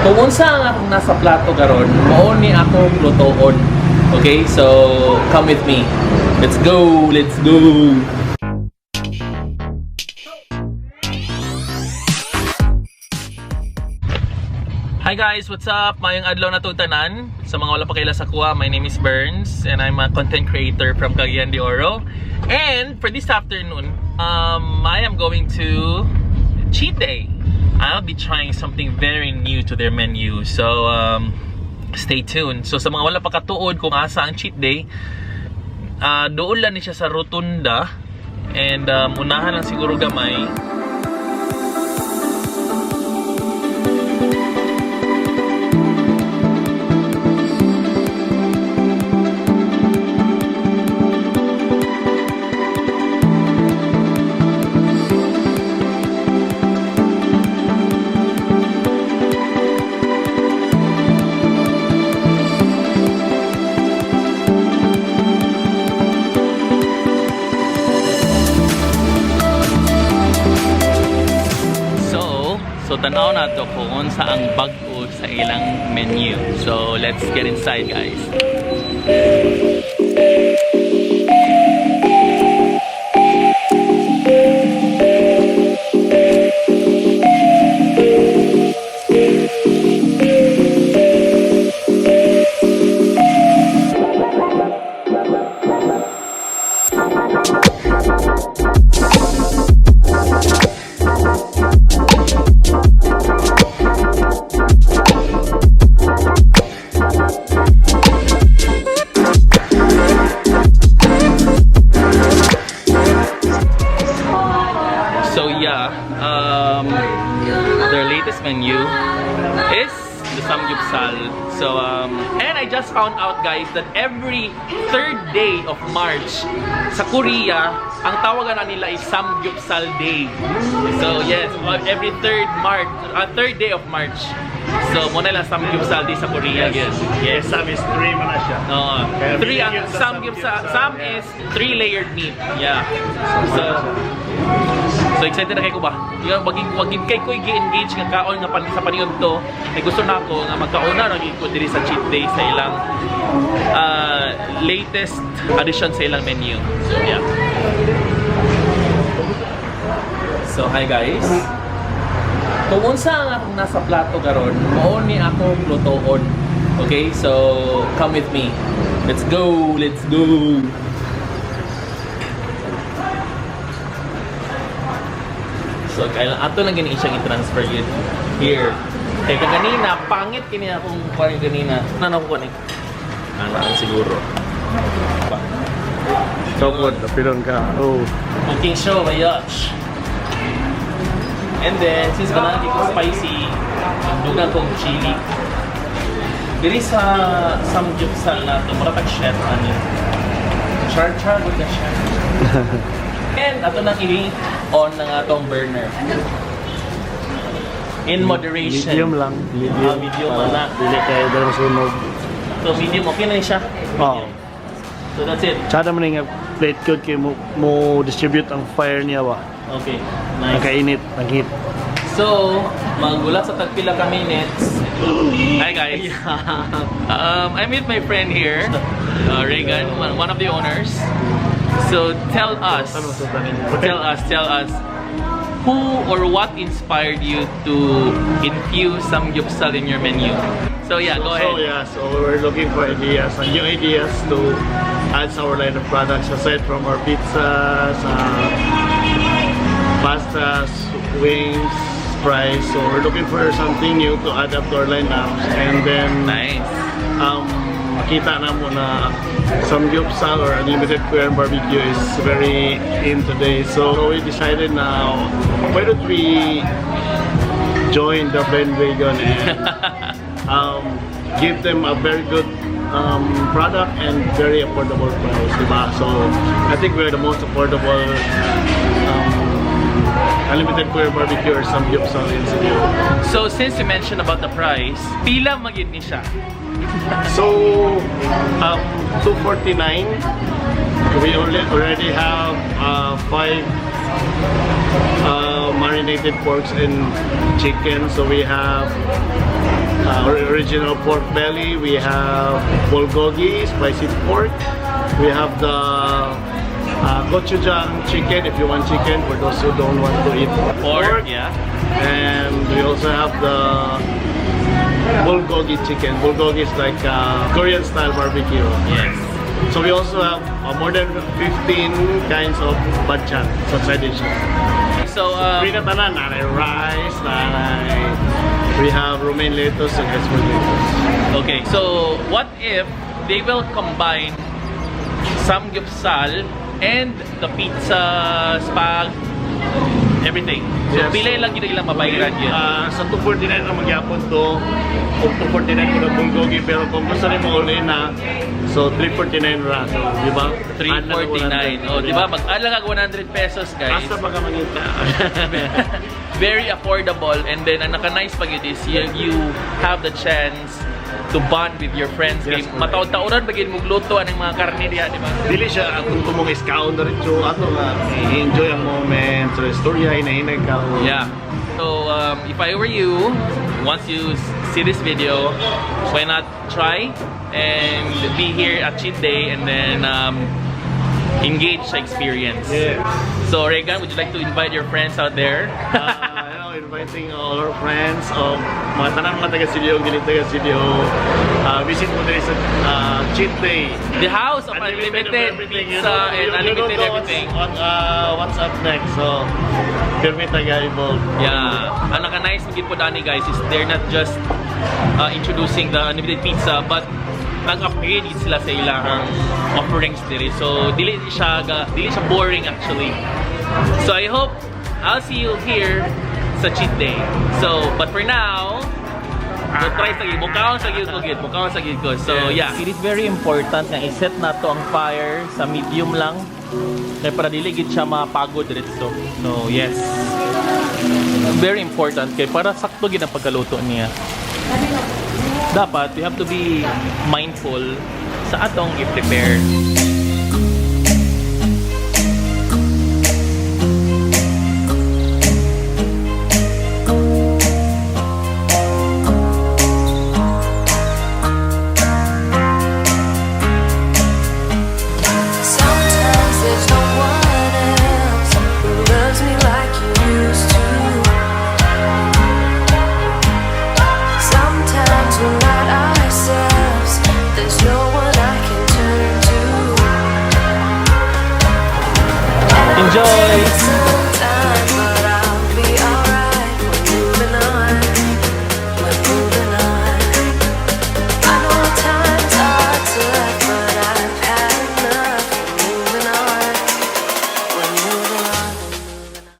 Kung unsa ang akong nasa plato karon, mao ni akong lutoon. Okay, so come with me. Let's go, let's go. Hi guys, what's up? Maayong adlaw na tanan. Sa mga wala pa kaila sa akoa, my name is Burns and I'm a content creator from Cagayan de Oro. And for this afternoon, I am going to cheat day. I'll be trying something very new to their menu. So, stay tuned. So sa mga wala pa katuod kung asa ang cheat day, doon lang ni siya sa Rotunda and unahan lang siguro gamay. So tanaw na to kung unsa ang bag-o sa ilang menu. So, let's get inside, guys. So yeah, their latest menu is the samgyeopsal. So and I just found out, guys, that every third day of March sa Korea, ang tawagan na nila is Samgyeopsal Day. So yes, every third day of March. So mao na lang Samgyeopsal Day sa Korea. Yes. Sam is three man na siya. No, Kaya three ang medium sa samgyeopsal. samgyeopsal, Sam yeah. is three layered meat. Yeah. So excited na kay ko ba? Yung waging kay ko gi-engage nga kaon nga pan sa paniud to. Kay gusto na ako nga magkauna ra gyud ko diri sa cheat day sa ilang latest addition sa ilang menu. Yeah. So hi guys. Kung unsa ang akong nasa plato karon, mao ni akong lutoon. Okay? So come with me. Let's go, let's go. So, kailan ato lang gani siyang i-transfer yun here. Kay kaganina, pangit kini akong kuha ganina. Ano ko ni? Ano siguro. Pa. So good, napilon ka. Oh. Cooking show, mayach. And then, since ganahan ko spicy, dugang kong chili. Diri sa samgyeopsal na to, mura tag chef ani. Char char good na siya. And ato nang i-on ng atong burner. In moderation. Medium lang. Medium. Ah, medium Para na. dili kayo dahil masunog. So medium, okay na siya. Oo. So that's it. Tsada man nga plate good kay mo distribute ang fire niya ba. Okay. Ang Nice. kainit, ang heat. So, magulat sa tagpila ka minutes. Hi guys. I'm with my friend here, Reagan, one of the owners. So tell us, who or what inspired you to infuse samgyeopsal in your menu? So yeah, go So ahead. yeah, so we're looking for ideas, new ideas to add to our line of products aside from our pizzas, pastas, wings, fries. So we're looking for something new to add up to our lineups, and then Nice. Makita na mo na samgyeopsal or unlimited Korean barbecue is very in today. So we decided now, why don't we join the bandwagon and give them a very good product and very affordable price, diba? So I think we're the most affordable unlimited Korean barbecue or samgyeopsal in Cebu. So since you mentioned about the price, pila man gyud ni siya? So, 249. We only already have five marinated porks and chicken. So we have Original pork belly, we have bulgogi, spicy pork. We have the gochujang chicken if you want chicken, for those who don't want to eat Pork, yeah. And we also have the bulgogi chicken. Bulgogi is like Korean style barbecue. So we also have more than 15 kinds of banchan sa side dishes. So, Free na tanan, naay rice, naay. We have romaine lettuce and iceberg lettuce. Okay, so what if they will combine samgyeopsal and the pizza, spag, everything? So, pila lang gyud ilang mabayaran yun? Ah, sa 249 na magyapon to, kung 249 ko na bulgogi, pero kung gusto rin mo uli na, so 349 ra. So, di ba? 349. Oh, di ba? Mag-add lang kag 100 pesos, guys. Asa pa ka mangita? Very affordable, and then ang naka-nice pa gyud is you have the chance to bond with your friends. Yes, Kay correct. mataon-taonan ba gyud mugluto aning mga karne diha, di ba? Dili siya atong tumong iskaon diretso ato nga i-enjoy ang moment, so istorya, hinahinay ka. Yeah. So if I were you, once you see this video, why not try and be here at cheat day and then engage sa experience. So Regan, would you like to invite your friends out there? Hello, inviting all our friends of mga tanan mga taga CDO, dili taga CDO, visit mo diri sa cheat day. The house of unlimited of everything, you pizza know, and you don't unlimited know everything. what's up next. So, pirmi taga evolve. Yeah. Ang naka-nice magid po dani, guys, is they're not just introducing the unlimited pizza but nag-upgrade gid sila sa ilang offerings diri. So dili siya boring actually. So I hope I'll see you here sa cheat day. So, but for now, mo try sa gid, mukaon sa gid ko gid, mukaon sa gid ko. So, yeah. It is very important nga i-set nato ang fire sa medium lang kay para dili gid siya mapagod diretso. So, yes. Very important kay para sakto gid ang pagkaluto niya. Dapat we have to be mindful sa atong i-prepare.